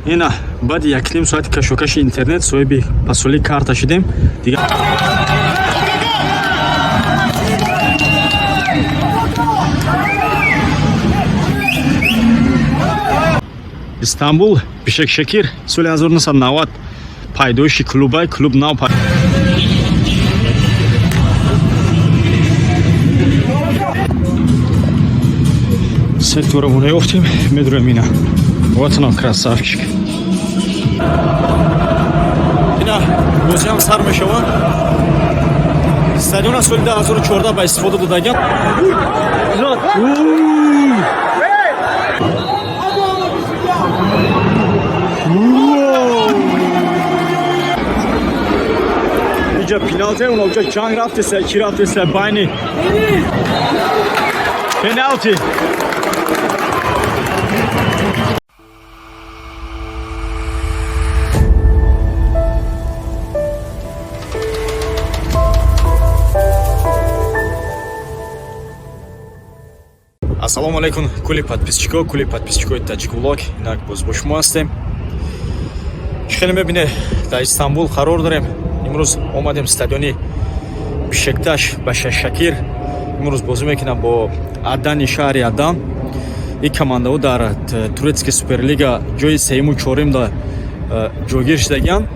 Ина баъди якним соати кашокаши интернет соҳиби пасоли карта шидем. Дига Истанбул Бишекшекир соли 1990 пайдоиши клубай клуб нав. Се турамона ёфтем, медурем. Ина, вот он, красавчик. Ина бозиам сар мешавад. Стадиона соли 2014 ба истифода додаган. Иҷа пеналти, унаҷа ҷанг рафтеса, чӣ рафтеса байни пеналти. Ассалому алайкум, кулли подписчико, кулли подписчикои Таҷиквлог. Инак боз бо шумо ҳастем. Чӣ хеле мебинед, дар Истанбул қарор дорем. Имрӯз омадем стадиони Бишекташ Башашакир. Имрӯз бозӣ мекунам бо Адани, шаҳри Адан. Ин командаҳо дар турецкий суперлига ҷои сеюму чорум да ҷойгир шудагианд.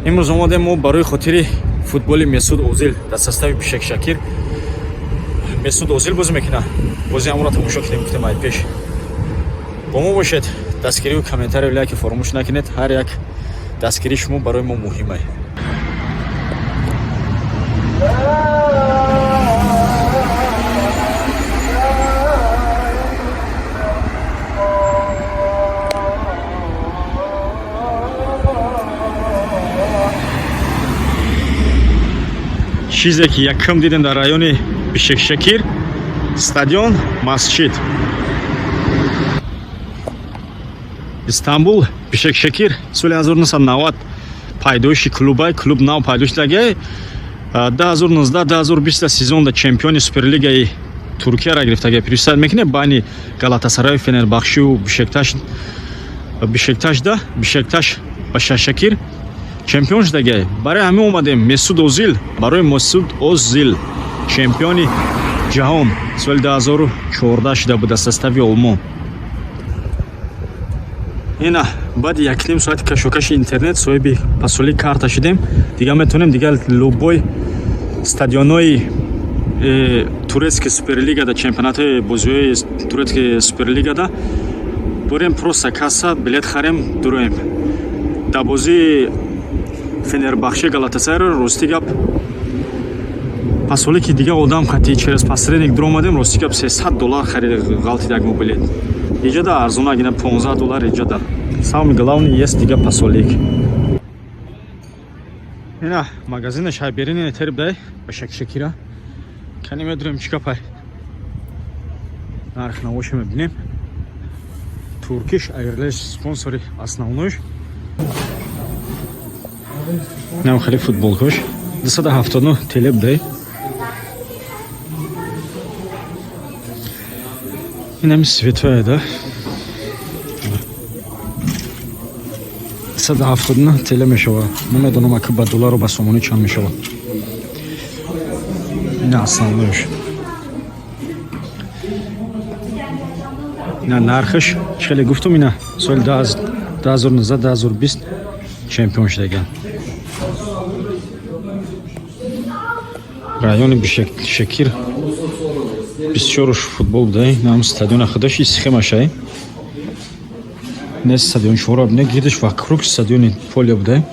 Имрӯз омадем мо барои хотири футболи Месуд Озил. Дар состави Бишекшакир Месуд Озил бозӣ мекунад. Бози ҳамонро тамошо кунем, гуфтем. Ай пеш бо мо бошед, дастгирию комментарию лайки фаромӯш накунед. Ҳар як дастгирии шумо барои мо муҳимае. Чизе ки якум дидем дар райони Бишекшакир: стадион, масҷид. Истанбул Бишекшакир соли 1990 пайдоиши клубай, клуб нав пайдо шудагиай. 2019-2020 сезонда чемпиони суперлигаи Туркияро гирифтагиай. Представить мекунед, байни Галатасараю Фенербахшию Бишекташ, Бишекташда Бишекташ Башашакир чемпион шудагиай. Барои ҳамин омадем. Месуд Озил, барои Месуд Озил, чемпиони ҷаҳон соли 2014 шуда буд аз состави Олмон. Ина баъди якним соати кашокаши интернет соҳиби пасоли карта шудем. Дига метавонем дигар любой стадионҳои турецкий суперлигада, чемпионатҳои бозиҳои турецкий суперлигада бурем, просто касса билет харем, дуроем. Дар бозии Фенербахче Галатасарайро, рости гап, пасоле ки дига одам хати через посредник дуромадем, рости гап, 300 доллар харид, ғалтид як мо билет. Иҷода арзона гина, 15 доллар иҷода. Самый главный есть дига пасолик. Ина магазина шайберини тербдай ба шакшакира. Кани медурем, чӣ капай, нарх навоша мебинем. Туркиш Airlines спонсори основнойш. Нам хеле футболкош 279 теле будай. Инами светоя да 279 теле мешава. Намедонам, ака, ба доллару ба сомонӣ чанд мешава. Ина основнойш, ина нархаш хеле гуфтум. Ина соли 2019 2020 чемпион шудаган. Райони Бишекшекир бисёруш футбол будай. Нам стадиона худаш и схемашай не, стадион шуро не, гирдиш вокруг стадиони поле будай.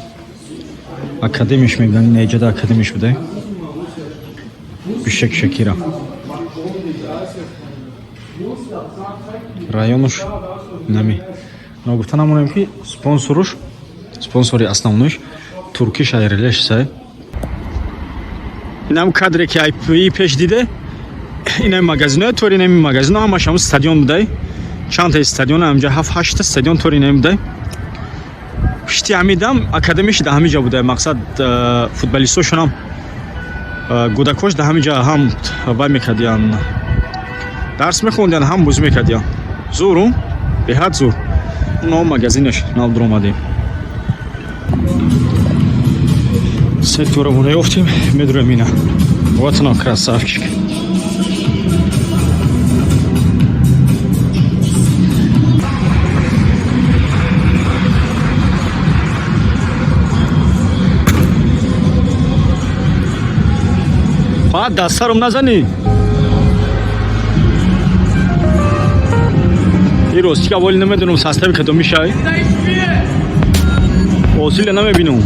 Академиш мегӯянд, ина иҷода академиш будай Бишекшекира. Районуш нами ногуфта намонем, ки спонсоруш, спонсори основнойш Туркиш Airlines. Инам кадре ки айпи пеш диде, инами магазинои тори, инами магазино ҳамаш ҳамун стадион будай. Чандта стадион ҳамҷа, ҳафт ҳашта стадион тори инами будай. Пишти ҳамидам академияш да ҳамиҷа будай. Мақсад, футболистошонам, гудакош да ҳамиҷа ҳам вай мекардиян, дарс мехондиян, ҳам бозӣ мекардиян. Зуру беҳад зур. Но магазинаш нав дуромадем. Сектора наёфтем, медурем ина. Вот она, красавчик. Фақат дастарум назанӣ. И рости ка воли намедонам состави кадоми шай. Осила намебинам.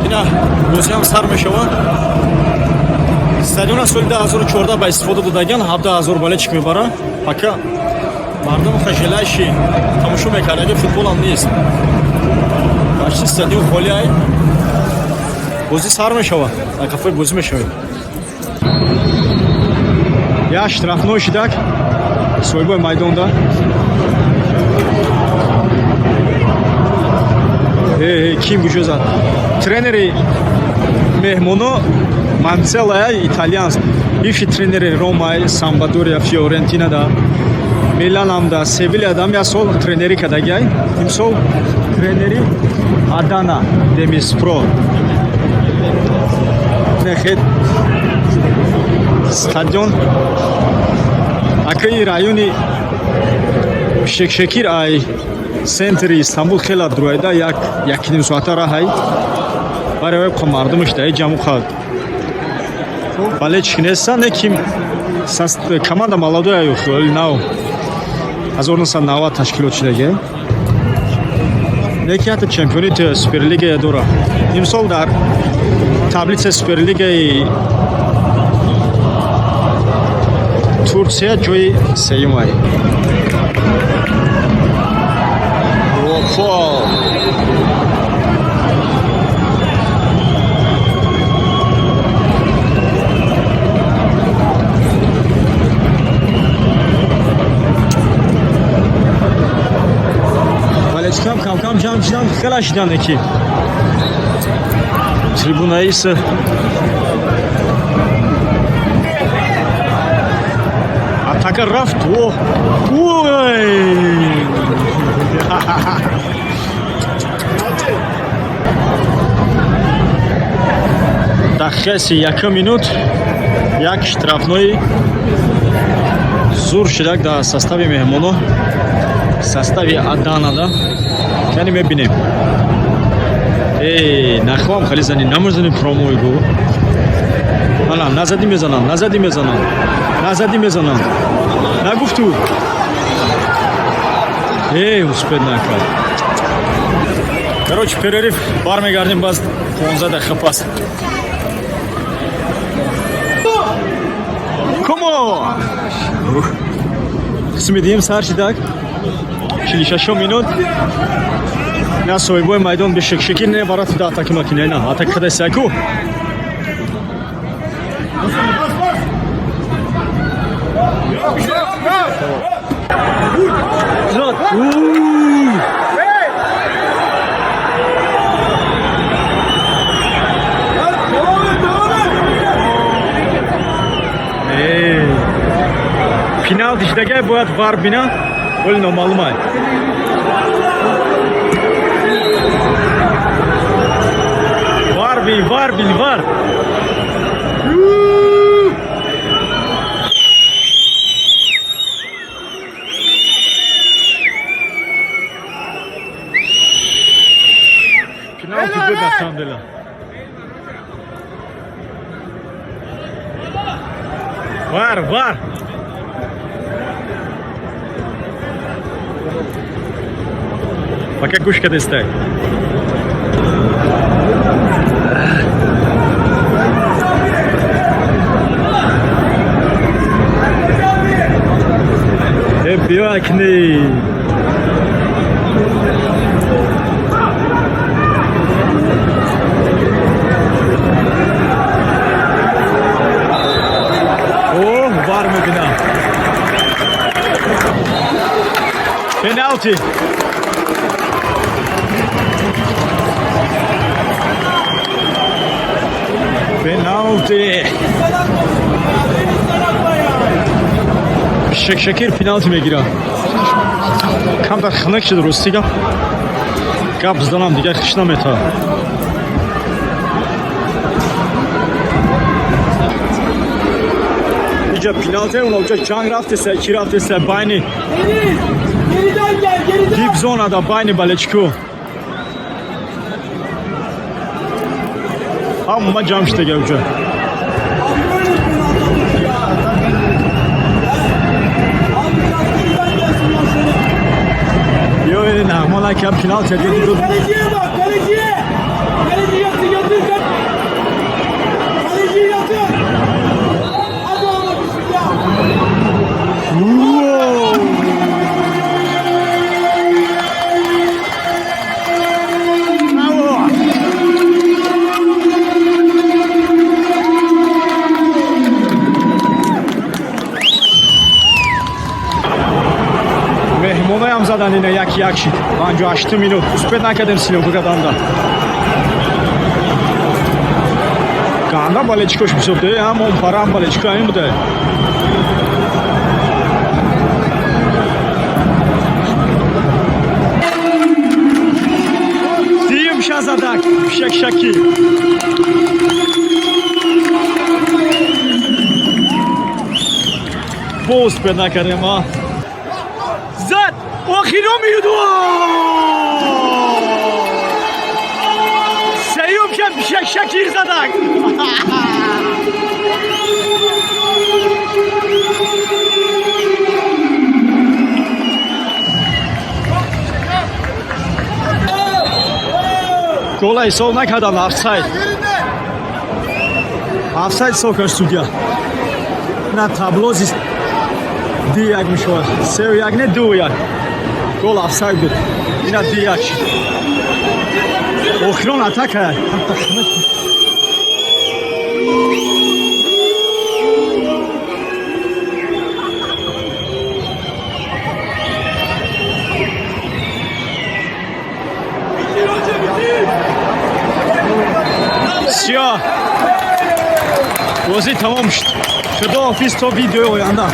Ина бозиам сар мешавад. Стадиона соли 2014 ба истифода додаган, 17 000 болельщик мебарад. Пока мардум хажелаши тамошо мекардаги футболам нест. Почти стадион холӣ ай. Бозӣ сар мешавад. Дар қафои бозӣ мешавем. Я штрафной шидак. Соҳибои майдонда. Э, ким куҷо зад? Тренери меҳмоно Манцелла итальянс. Бывший тренери Рома, Сампдория, Фиорентина да. Миланам да, Севилья дам як сол тренерӣ кардагиай. Имсол тренери Адана Демирспор. Нехед стадион акаи райони Шекшекир ай центри Истанбул хела дураида, як якним соата раҳай. Барои қа мардумаш даи ҷамъ хад. Болельщик нестан, лекин команда молодой аю, нав 1990 ташкилот шудаги. Лекин ҳатто чемпионити Суперлигая дора. Имсол дар таблицаи Суперлигаи Турсия ҷои сеюм ай. Опа! Болельщикам кам-кам ҷамъ шуданд, хела шуданд ки. Трибунаис атака рафт. О! Ой! Дақиқаи 31 минут як штрафной зур шудак дар состави меҳмоно, состави Аданада. Яъне мебинем. Эй, нахоҳам хали зани, намезани промой гу. Ана, назадӣ мезанам, назадӣ мезанам. Назадӣ мезанам. Нагуфту. Эй, успеть накард. Короче, перерыв, бармегардем баз 15 дақиқа пас. Комо! Қисми дуюм сар шидак. 46 минут. На соҳибои майдон Бешекшекир не барат да атаки макина, на атака када сяку. Зот. Эй. Пеналти шидагай бояд ВАР бина, вале номаълум ай. ВАР бин, ВАР бин, ВАР. Пеналти буд на самом деле. ВАР, ВАР. Ака гӯш кардестай. Э, биё акни. О, ВАР мебинам. Пеналти. Пеналти. Шекшакир пеналти мегирад. Камтар хунак шуд, рости гап. Гап заданам дигар хиш наметавад. Иҷа пеналти, унаҷа ҷанг рафтеса, чӣ рафтеса байни Deniz! Geriden gel, geriden! дип зонада байни болельщик ҳо. Ҳама ҷамъ шудага уҷа. Abi böyle penaltı atış ya. Abi biraz geriden gelsin ya şöyle. Ё, нағма накам, пеналти Deniz дид. kaleciye bak, kaleciye! Kaleci yatı, yatır, kaleci yatır! Hadi oğlum bismillah! Браво! Меҳмоноям задан, ина 1-1 шид. 58 минут. Успеть накардем съёмка карданда. Ганда болельщик ош бисёр де, ҳам он парам болельщик о ҳамин буде. Дим шазадак, шакшаки. Боз успеть накардем, а. Зад! Охиро миюду! Сеюм шаб Шакшакир задак! Гола ҳисоб накардан, офсайд. Офсайд ҳисоб кард судья. На табло зист 2-1 мешавад. 3-1 не, 2-1. Гол офсайд буд. Ина 2-1 шид. Охирон атака. Bitir hoca bitir! Всё. Бозӣ тамом шуд. Худоҳофиз то видеои оянда.